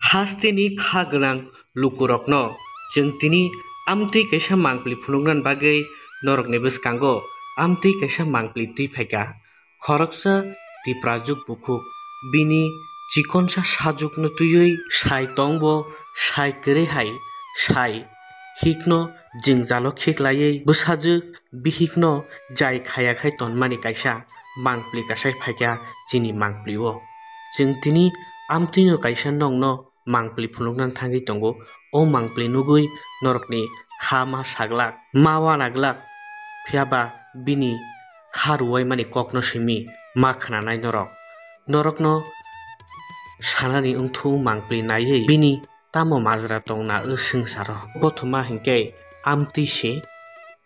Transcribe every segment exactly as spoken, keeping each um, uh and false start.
Hasteni kha gwnang lukurokno chwng tini amtwi kaisa mangpli phunuknani bagwi norokni bwskango amtwi kaisa mangpli twi phaikha. Khoroksa Tiprajwk bukhuk bini chikonsa sajwkno twiwi sai tongbo, sai kwrwi hai sai hikno jwngjalo khiklaiwi bwsajwk bihikno jai khaya khai tonmani kaisa mangpli kasai phaikha chini mangpli-o. Chwng tini amtwino kaisa nokno mangpli phunukna thangwi tongo. O mangpli nugwi norokni kha ma saglak, ma wanaglak, phiya ba bini kha ruwaimani kokno simi ma khnanai norok. Norokno sanani wngthu mangpli naiwi bini tamo majra tongna o swngcharo. Bothoma hinkhe amtwi se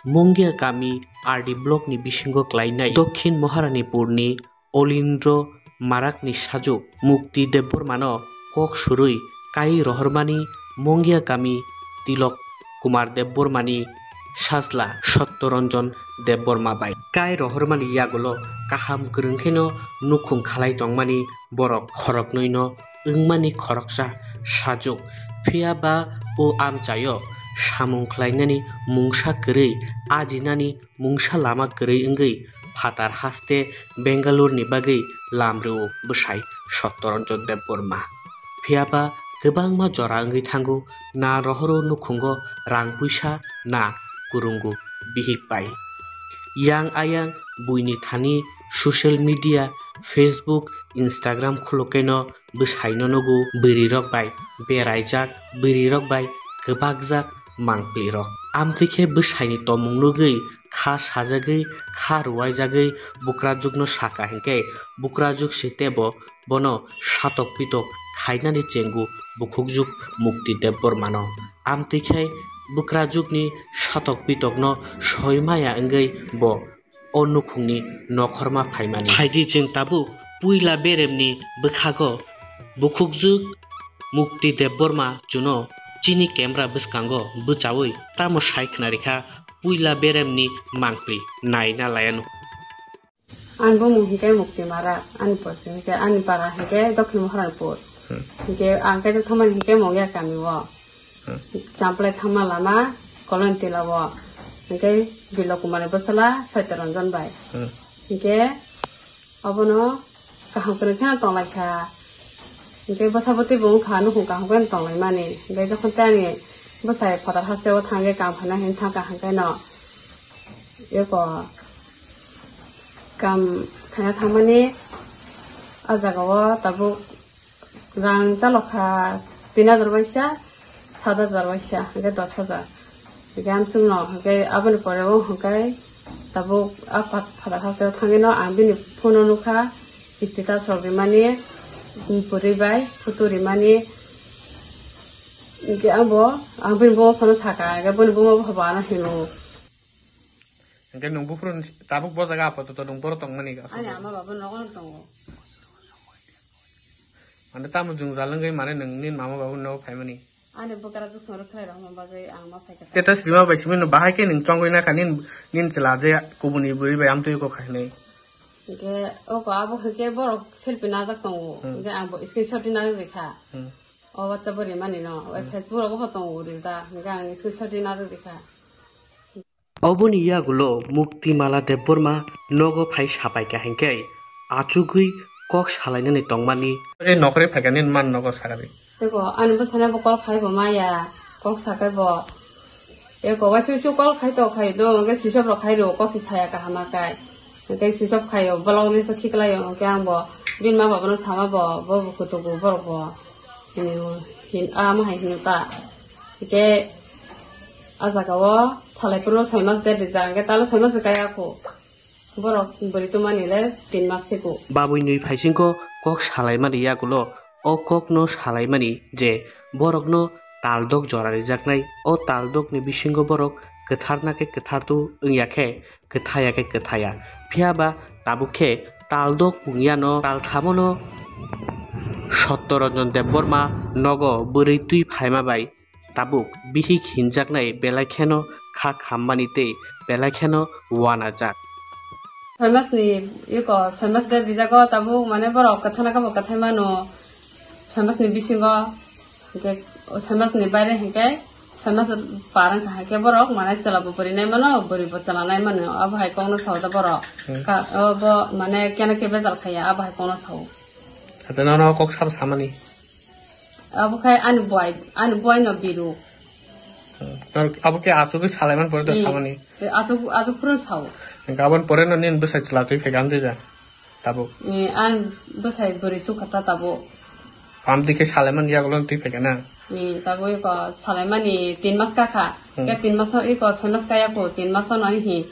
Mungia kami R D block ni bisingo klainai Dokhin Maharanipur ni Olindro Marak ni sajwk Mukti Debbarma no kok surwi kai rohormani Mungia kami Tilok Kumar Debbarma ni sajla Sottoranjan Debbarma bai. Kai rohormani yagulo kaham kwrwng kheno nukhung khalai tongmani borok khoroknwino wngmani khoroksa sajwk, phiya ba o amchaio samung khlainani mungsa kwrwi, ajinani mungsa lama kwrwi wngwi phatar haste Bengaluru ni bagwi lam rwo bwsai Sottoranjan Debbarma. Phiya ba kwbangma jora wngwi thango, na rohoro nukhungo rang puisa, na kwrwngo bihik bai. Yang ayang buini thani social media, Facebook, Instagram khulukeno bwsaino nugo bwrwirok bai beraijak, bwrwirok bai kwbakjak mangpli rok. Amtwi khe bwsaini tomung nugwi kha sajagwi, kha ruwaijagwi bukrajwkno saka hinkhe bukrajwk se tebo bono satok pitok khainani chengo bukhukjwk Mukti Debbarmano. Amtwi khe bukrajwkni satok pitokno soi maya wngwi bo o nukhungni nokhorma phaimani. Phaidi chwng tabuk puila beremni bwkhago bukhukjwk Mukti Debbarma chuno chini camera bwskango bwchaui tamo sai khwnarikha puila beremni mangpli naina layano. Ani bumung hinkhe Mukti Marak, ani porsi hinkhe ani para hinkhe Dokhin Maharanipur. Hmm. Hinkhe ang khe thangmani hinkhe Mungia kami o. Hmm. Champlai thangma lama Kolon Tila o. Hinkhe Bilo Kumar ni bwsala Saitya Ranjan bai. Hmm. Hinkhe obono kaham kwrwi kheno tonglaikha. Hinkhe bwsa bwtwi bo wngkha nukhung kaham kheno tonglaimani. Hinkhe jokhon tei ani bwsai phatar hasteo thangwi kam khaina hinwi thangkha hinkhe no. Eko kam khaina thangmani a jagao tabuk rang chalokha tin hajar waisa, sat hajar waisa, hinkhe dos hajar. Hinkhe amswkno, hinkhe aboni pore o hinkhe tabuk a phat-, phatar hasteo thangwino ang bini phone-o nukha, status rok rimani, bwrwi bai photo rimani. Hinkhe ang bo, ang bini buma phano sakha, hinkhe boni buma bo ano hino. Hinkhe nwng buphuru ni tabuk bo jaga apato to nwng boro tongmani aswk. Ani ama baba nogo no tongo. Mane tamo jwngjal wngwi mane nwng nini mama baba nogo phaimani. Ani bwkrajwk swngrwk khlai rokma bagwi ang ma phaikha. Status rima bai simi no bahai khe nwng chongwi nakha nin, nin chwla je kubuni bwrwi bai amtwi kok khainai. Hinkhe oko abo hinkhe borok selfie najak tongo. Hmm. Hinkhe ang bo screenshot di narwk rikha. Hmm. O WhatsApp bo rimani no, o Hmm. Facebook rogo bo tongo ril ta. Hinkhe ang screenshot di narwk rikha. Oboni yagulo Muktimala Debbarma nogo phai sapai kaham khe achugwi kok salainani tongmani. Tei nokre phaikha nini man nogo sakadi. Tei bo ani bwsano bo call khai bo maya, kok sakai bo. Eko waisa waisa call khai to khai do, hwnkhe switch off rok khai rw, kok se saya kaham khe. Hwnkhe switch off khai o, block list o khiklai o, hwnkhe ang bo bini ma babano sama bo, bo bo kutugo borok bo. Hino, hin, amo hai hino ta. Hwnkhe a jaga o salai phuru soi mas date rijak, hwnkhe talo soi mas kaya kho. Borok bwrwi tongmani le tin mas siko. Babui nwi phaisingko kok salaimani yagulo o kokno salaimani je borokno taldok jora rijaknai. O taldokni bisingo borok kwtharna khe kwthartu wngya khe kwthaya khe kwthaya. Phiya ba tabuk khe taldok pungyano talthamono Sottoranjan Debbarma nogo bwrwi twi phaima bai tabuk bihik hinjaknai belai kheno kha khammani tei belai kheno uanajak. Soi masni iko soi mas date rijago tabuk mane borok kwthana khe bo kwthai mano soi masni bisingo. Hingke o soi mas ni baire hingke soi mas par wngkha, hingke borok mane chwla bo bwrwi nai mano, bwrwi bo chwla nai mano, abo hai kokno sao da borok. Hmm. Ka-, obo mane keno khe bejal khaiya, abo hai kokno sao. Acha, nono kok sabo samani? Abo khai ani bwai, ani bwai no biru. Hmm. Nor-, abo khe achugwi salaiman pore ta Hmm. samani? Achuk, achuk phuru sao. Hingke aboni pore no nini bwsai chwla twi phaikha amtwi ja? Tabuk. Eh, ang bwsai bwrwi tongkha ta tabuk. Amtwi khe salaiman yagulo twi phaikha na? Eh, tabuk eko salaimani tin mas kakha. Hmm. Khe tin mas o eko soi mas kaya kho, tin mas o no hi.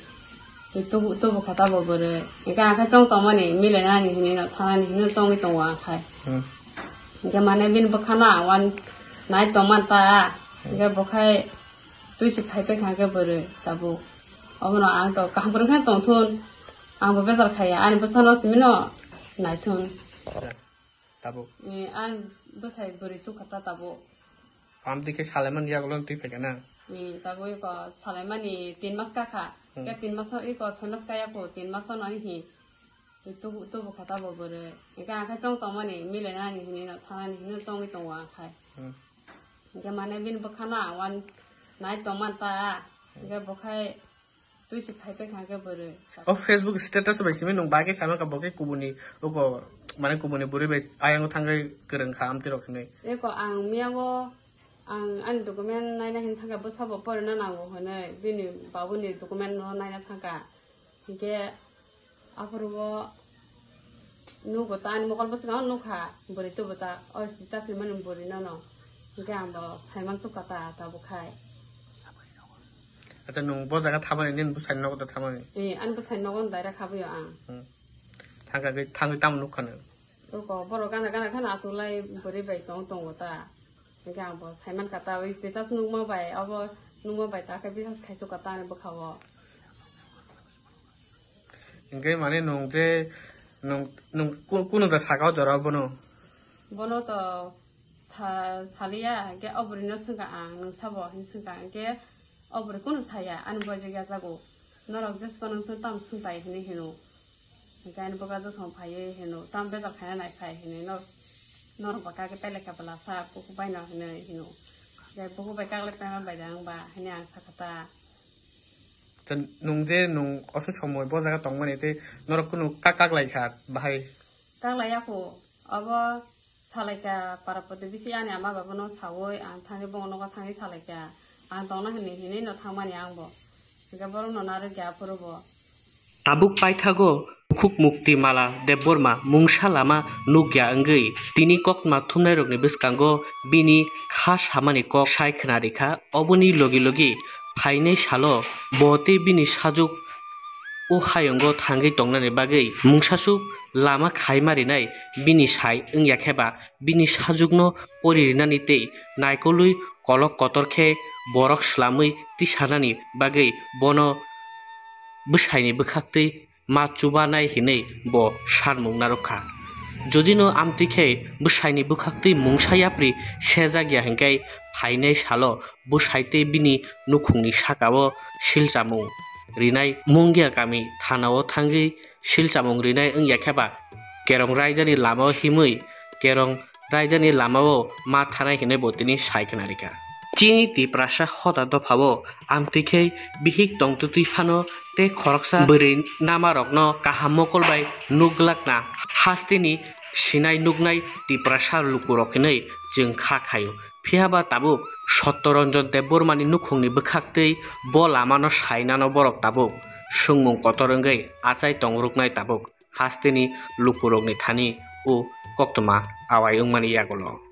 Tubu, tubu kha tabuk bwrwi. Hingke ang khe chong tongmani, milainani hinwi no, thanani hinwi no chongwi tongo ang khai. Hmm. Hingke mane bini bwkhano ang wan nai tongman ta. Hmm. Hingke bo khai twi se phai paikha hingke bwrwi tabuk. Obono ang to kaham kwrwng khe tongthun. Ang bo bejal khaiya, ani bwsano simi no naithun. Tabuk. Eh, ang bwsai bwrwi tongkha ta tabuk. Amtwi khe salaiman yagulo twi phaikha na? Eh, tabuk eko salaimani tin mas kakha. Hmm. Khe tin mas o eko soi mas kaya kho, tin mas o no hi. Tubu, tubu kha tabuk bwrwi. Hingke ang khe chong tongmani, milainani hinwi no, thanani hinwi no chongwi tongo ang khai. Hmm. Hingke mane bini bwkhano ang wan nai tongman ta. Hingke bo khai twi se phai paikha hingke bwrwi. O Facebook status bai simi nwng bagwi sama kha bo khe kubuni uko mane kubuni bwrwi bai ayang thangwi kwrwng kha amtwi rok hinwi. Eko ang miyango ang ani document naina hin thangkha bwsabo porina nango hinwi bini babuni document no naina thangkha. Hingke aphuru o nugo ta ani mokol bwskango nukha bwrwi tubu ta o status ni mani bwrwi no no. Hingke ang bo saiman sukha ta tabuk khai. Acha, nwng bo jaga thamani nini bwsai nogo da thamani? Eh, ani bwsai nogo no daira khabuyo ang. Hmm. Thangkha khe, thangwi tamo nukha nwng? Oko borok gana gana kheno achuklai bwrwi bai tong tongo ta. Hingke ang bo saiman kha ta, wi status nukma bai, abo nukma bai ta khe bisas khaisuk kha ta ani bwkha o. Hingke mane nwng je, nwng, nwng ku-, kunu da saka o jora bono? Bono to sa-, saliya, hingke o bwrwi no swngkha ang, nwng sabo hinwi swngkha, hingke o bwrwi kunu saya, ani bwrwi jaga jago, norok jesa phano nwng tamo swngtai hinwi hino. Hingke ani bwkha jesa phano phaiwi hino, tamo bejal khaina nai phai hinwi nor-, norok bwkha khe pelekha bwlasa, bukhuk bai no hinwi hino. Hingke bukhuk bai kaklai paima bai da wngba hinwi ang sakha ta. Nwng je nwng office somoi bo jaga tongmani tei norok kunu kak kaklai kha bahai? Kaklai ya kho, abo salaikha para protibesi ani ama baba no sawi ang thangwi bo nogo thangwi salaikha, ang tongna hinwi hinwi no thangmani ang bo, hingke borok no narwkya aphuru bo. Tabuk paithago Bukhuk Mukti Mala Debbarma mungsa lama nukya wngwi tini koktma thumnairokni bwskango bini kha samani kok sai khna rikha. Oboni logi logi phainai salo bo tei bini sajwk o hayungo thangwi tongnani bagwi mungsaswk lama khaima rinai bini sai wngya khe ba bini sajwkno pori rinani tei naikolwi kolok kotor khe borok swlamwi tisanani bagwi bono bwsaini bwkhaktwi ma chubanai hinwi bo sanmung narwkha. Jodino amtwi khe bwsaini bwkhaktwi mungsa yapri sejak ya hinkhe phainai salo bwsai tei bini nukhungni sakao silchamung rinai Mungia kami thanao thangwi silchamung rinai wngya khe ba kerong raidani lamao himwi kerong raidani lamao ma thanai hinwi bo tini sai khna rikha. Chini Tiprasa hoda dophao amtwi khe bihik tongtwtwi phano tei khoroksa bwrwi namarokno kaham mokol bai nukglakna hasteni sinai nuknai Tiprasa lukurok hinwi chwng kha khaio. Phiyaba tabuk Sottoranjan Debbarmani nukhungni bwkhaktwi bo lamano sainano borok tabuk swngmung kotor wngwi achai tongruknai tabuk hasteni lukurokni thani o koktwma awai wngmani yagulo.